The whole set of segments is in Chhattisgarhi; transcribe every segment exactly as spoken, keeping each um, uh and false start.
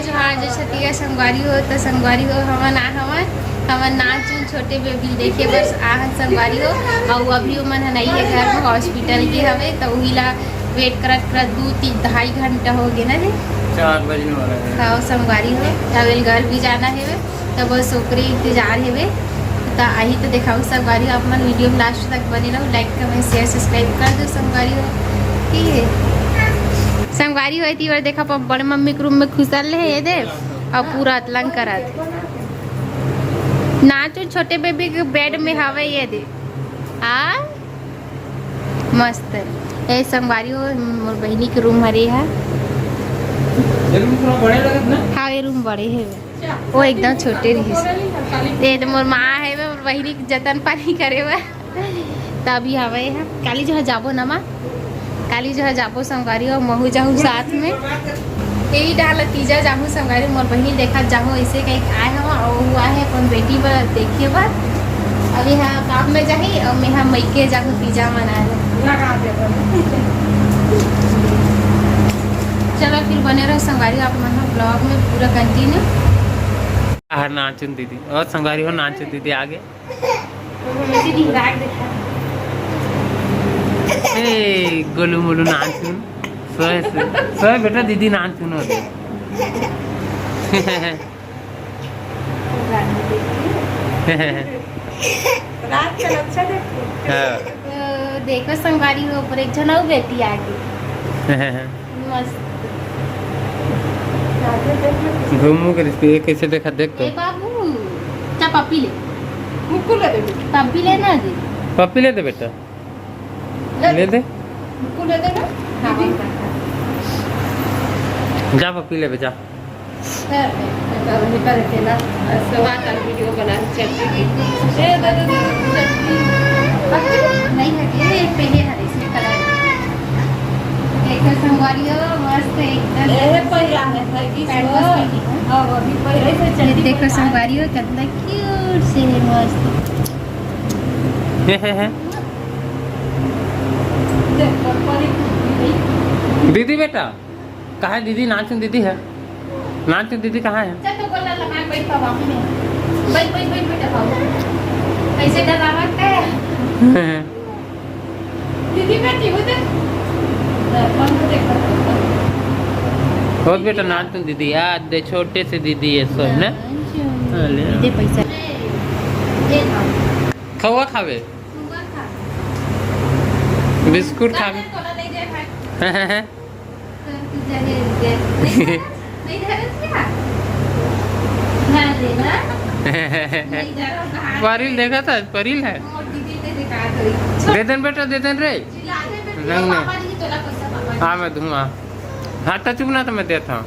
जोहार, जय छत्तीसगढ़ संगवारी हो। तो संगवारी हो, हमन आ हवन, हमन नानचुन छोटे बेबी देखे बर आ हन संगवारी हो। अउ अभी ओमन ह नई हे घर में, हॉस्पिटल गे हवे, तो उही ला वेट करत करत दू तीन ढाई घंटा हो गे ना जी। चार बजने वाला है। हाँ संगवारी हो, अउ एला घर भी जाना हेवे, तो बस ओकरे इंतजार हेवे। तो आही तो देखाऊ संगवारी हो, आप मन वीडियो में लास्ट तक बने रहो, लाइक कमेंट शेयर सब्सक्राइब कर दो संगवारी हो। ठीक है संगवारी हो, एती बर देखा प-, बड़े मम्मी के रूम में खुसल ले हे ये दे, अउ पूरा अतलंग करत। नानचुन छोटे बेबी के बेड में हवे ये दे। आ मस्त। ए संगवारी हो, मोर बहिनी के रूम हरे हा। ये रूम थोड़ा बड़े लगत ना? हाँ, ये रूम बड़े हे। वो एकदम छोटे रहिस। ये तो मोर माँ हे, मोर बहिनी के जतन पानी करे बर। तभी हवे हा। काली जो है जाबो ना माँ, काली जो है जाबो संगवारी हो, महू जाहू साथ में। यही डाल तीजा जाहू संगवारी, मोर बहिनी देखा जाहू, ऐसे कहीं आए हम, और वो आए अपन बेटी बर देखे बर। अभी हाँ काम में जाही, और मैं हाँ मइके जाहू तीजा मनाए। लगा दे बने। चलो फिर बने रहो संगवारी, आप मन ब्लॉग में पूरा कंटिन्यू। हर नानचुन दीदी और संगवारी हो, नानचुन दीदी आगे। ए, गोलू मोलू नानचुन। सोए, सोए, सोए बेटा, दीदी नानचुन हो गई। रात का अच्छा देखो। हाँ। तो देखो संगवारी हो, ऊपर एक झन अउ बेटी आ गई। मस्त। घूमू के रिश्ते, ये कैसे देखा, देख तो। ए बाबू, जा पप्पी ले। मुक्कू ले दे। पप्पी ले ना जी। पप्पी ले दे बेटा। ले ले दे। मुक्कू ले दे ना। हाँ, दीदी। जा पप्पी ले बे, जा। नहीं हटे, पहले हरे इसमें कलर। देखो संगवारी हो, मस्त एकदम। ए, पहिरा है, है कि पैंट बस में ही है। हाँ, अभी पहिरे से ये चड्डी देखो पहिरा है। संगवारी हो, कितना क्यूट से है, मस्त। हे, हे, हे। देख, पर, पर एक दीदी बेटा। कहाँ है दीदी? नानचुन दीदी है। नानचुन दीदी कहाँ है? चल तो गोला लगा, बैठ बाबा में। बैठ, बैठ, बैठ, बैठ बाबू। कैसे डरावत है? दीदी बैठी हो देख। दर्पण को देख। बहुत बेटा नानचुन दीदी याद दे, छोटे से दीदी है सो है ना? नानचुन। हाँ, ले। दे पैसा। ये खा। खवा खावे। खवा खा। बिस्कुट खावे। तोला नहीं दे भाई। परिल देखा था, परिल है। दे देन बेटा, दे देन रे। नहीं, नहीं। हाँ, मैं दूंगा। हाँ, तो चुप ना, तो मैं देता हूँ।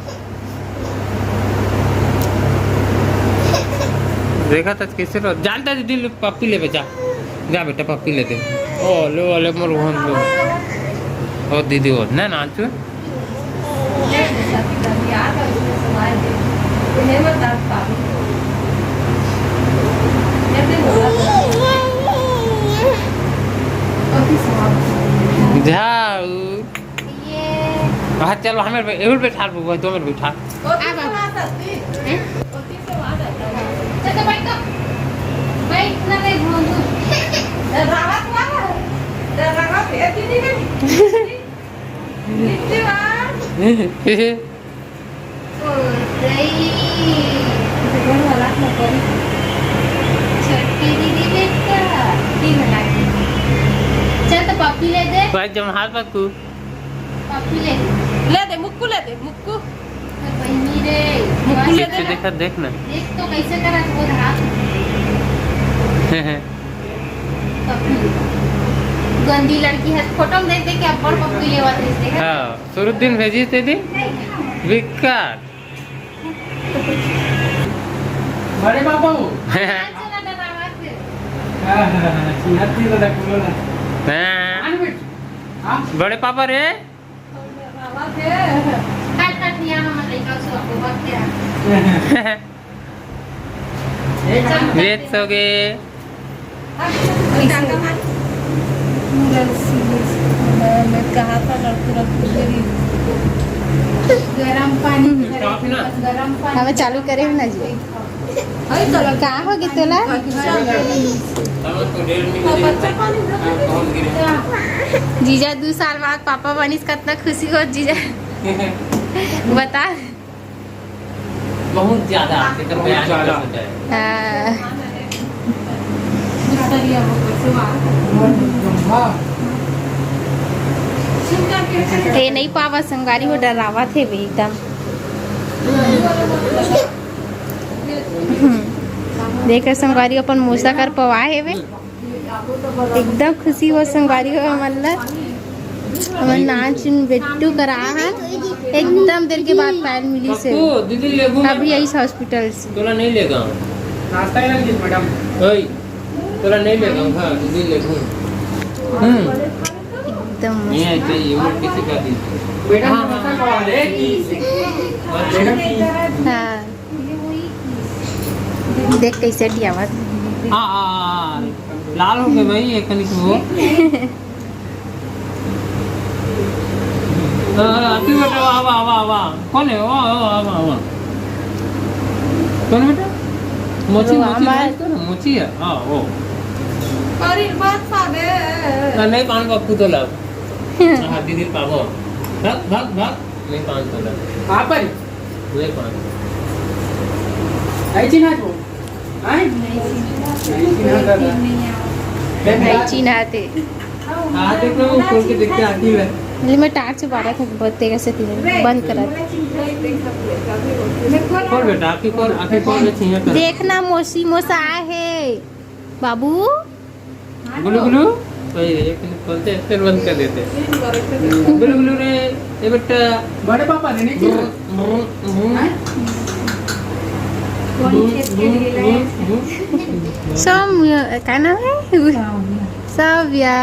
देखा था कैसे रो-, जानता है, दिल पप्पी ले बे, जा। जा बेटा, पप्पी ले दे। ओ, ले, ओ, ले, मोर बहन ले। ओ, दीदी, ओ, ना, नानचुन। जाऊ। ये। हाँ, चलो, हमें बे-, एहुल बैठा लो, वो दो मिनट बैठा। आ बाबा। हैं? चल तो बैठ तो। बैठ ना, बैठ, घूम, घूम। डरावा, डरावा। डरावा, फिर भी नहीं गई। इतनी बार। छोटी दीदी बेटा, की बना के? चल तो पप्पी ले दे। भाई, जब हाथ पकड़ू। पप्पी ले दे। ले दे, मुक्कू ले दे, मुक्कू। तो बहिनी रे, मुक्कू ले दे ना। देखा, देख ना। देख तो कैसे करा वो हाथ। पप्पी। गंदी लड़की है, फोटो में देख देख के अब्बड़ पप्पी लेवा दे, देखा? हाँ। शुरू दिन भेजी थे दिन। विकट। बड़े बाबू। हाँ, हाँ, हाँ, चिन्हती तो रख लो ना। हाँ। आन बेट। हाँ। बड़े पापा रे। बाबा के। काट, काट, यहाँ हम लइका सो आपको बात क्या? एक आन। वेद सो गए। पूरा सीरियस। मैं कहा था लड़की, लड़की मेरी। गरम पानी, गरम पानी। हमें चालू करे हो ना जी। का हो गे तोला? जीजा दू साल बाद पापा बनिस, कतना खुशी हो जीजा। बता। बहुत ज्यादा, एकर बयान नहीं कर सकते हैं। हाँ। ए, नहीं पावा संगवारी हो, डरावत हे बे एकदम। हम्म। देख संगवारी, अपन मोसा कर पवा हे बे। एकदम खुशी हो संगवारी हो हमन ला। हमर नानचुन बेट्टू करा हन, एकदम देर के बाद पायल मिली से। पप्पू, दीदी लेगू मैं। अभी आइस हॉस्पिटल से। तोला नहीं लेगा। नाश्ता कर लीजिए मैडम। ओए, तोला नहीं लेगा, हाँ, दीदी लेगू। हम्म। एकदम नहीं मस्त। आए चाहिए, वो किसी का दी। मैडम, हाँ, हाँ, समोसा हाँ। खवा दे। मैडम। हाँ। देख कैसे डियावत। हाँ, हाँ, हाँ, हाँ। लाल हो गए भाई, ये कनिक वो। हाँ, हाँ, तू बेटा, वाह, वाह, वाह, वाह। कौन है? वाह, वाह, वाह, वाह, वाह। कौन बेटा? मोची, मोची हमार नहीं तो ना, मोची है। हाँ, वो। अरे, बात सादे। ना, नहीं पान बापू तो लाओ। हाँ, दीदी पावो। भाग, भाग, भाग। नहीं पान तो लाओ। आप पर? ले पान। ऐसी ना जो। हाँ? नहीं चिन्हाते। नहीं चिन्हाते। हाँ, देख लो, वो खोल के देखते आती है। नहीं, मैं टार्च बारा था, बहुत तेज से थी, बंद करा। खोल बेटा, आँखें खोल, आँखें खोल के छिया कर। देखना, मोसी मोसा आए है, बाबू। गुलू गुलू। ओए, एक मिनट खोलते हैं, फिर बंद कर देते हैं। गुलू गुलू रे, ये बेटा। बड़े पापा ने नहीं किया। हैं? कौन खेत के लिए लाए? सौम्य, क्या नाम है? सौव्या।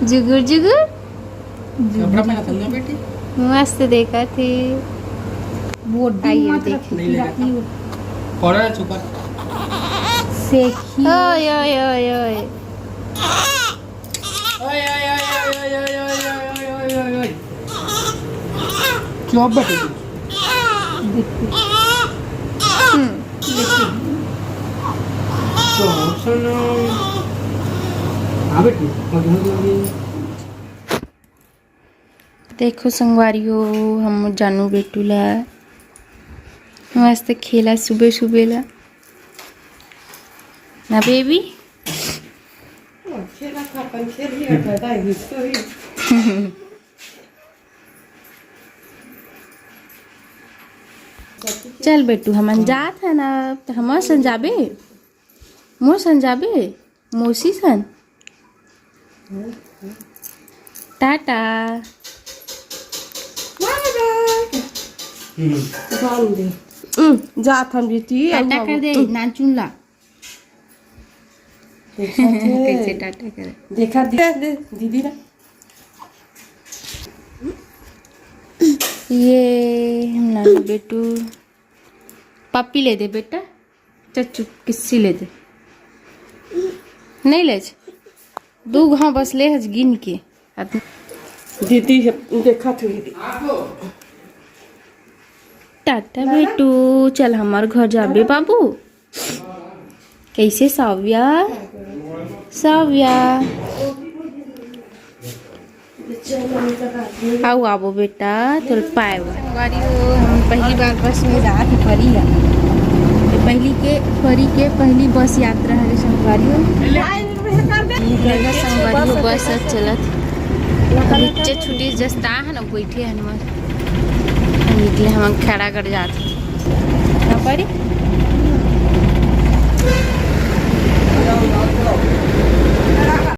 जुगुर जुगुर। कपड़ा पहना था ना बेटी? मस्त देखा थी। वो डी आइए मत देख। रख। नहीं लेगा। पड़ा है छुपा। सेखी। ओए, ओए, ओए, ओए। ओए, ओए, ओए। क्यों बेटी? हम्म। तो सुनो। हाँ बेटी, मत घुस लगी। देखो संगवारी हो, हम जानू बेटू ला मस्त खेला सुबह सुबह ला ना बेबी। खेला था, अपन खेल ही रखा था, इसको ही। चल बेटू, हमन जात है ना, तो हमर संग जाबे, मोर संग जाबे। मोसी सन। टाटा। बाय बाय। हम्म। बांध दे। हम्म, जात हम बेटी, टाटा अब कर दे, हम्म। नानचुन ला। देखा थे। कैसे टाटा करे? देखा दे, दे, दीदी ना। ये हम नानू बेटू। पप्पी ले दे बेटा। चल चुप, किस्सी ले दे। नहीं ले छ। दू घाव बस ले हज गिन के। अब दीदी है, देखा थे दीदी। टाटा बेटू, चल हमार घर जाबे बाबू। कैसे साव्या? साव्या। आओ, आबो बेटा, तोर पाए बा। संगवारी हो, हम पहली बार बस में जात ही परी है। ये पहली के, परी के पहली बस यात्रा है संगवारी हो। ये देखो संगवारी हो, बस अब चलत। अब इच्चे छुट्टी जस्ता है ना, बैठे हैं हम। हम निकले, हम खड़ा कर जात। ना परी?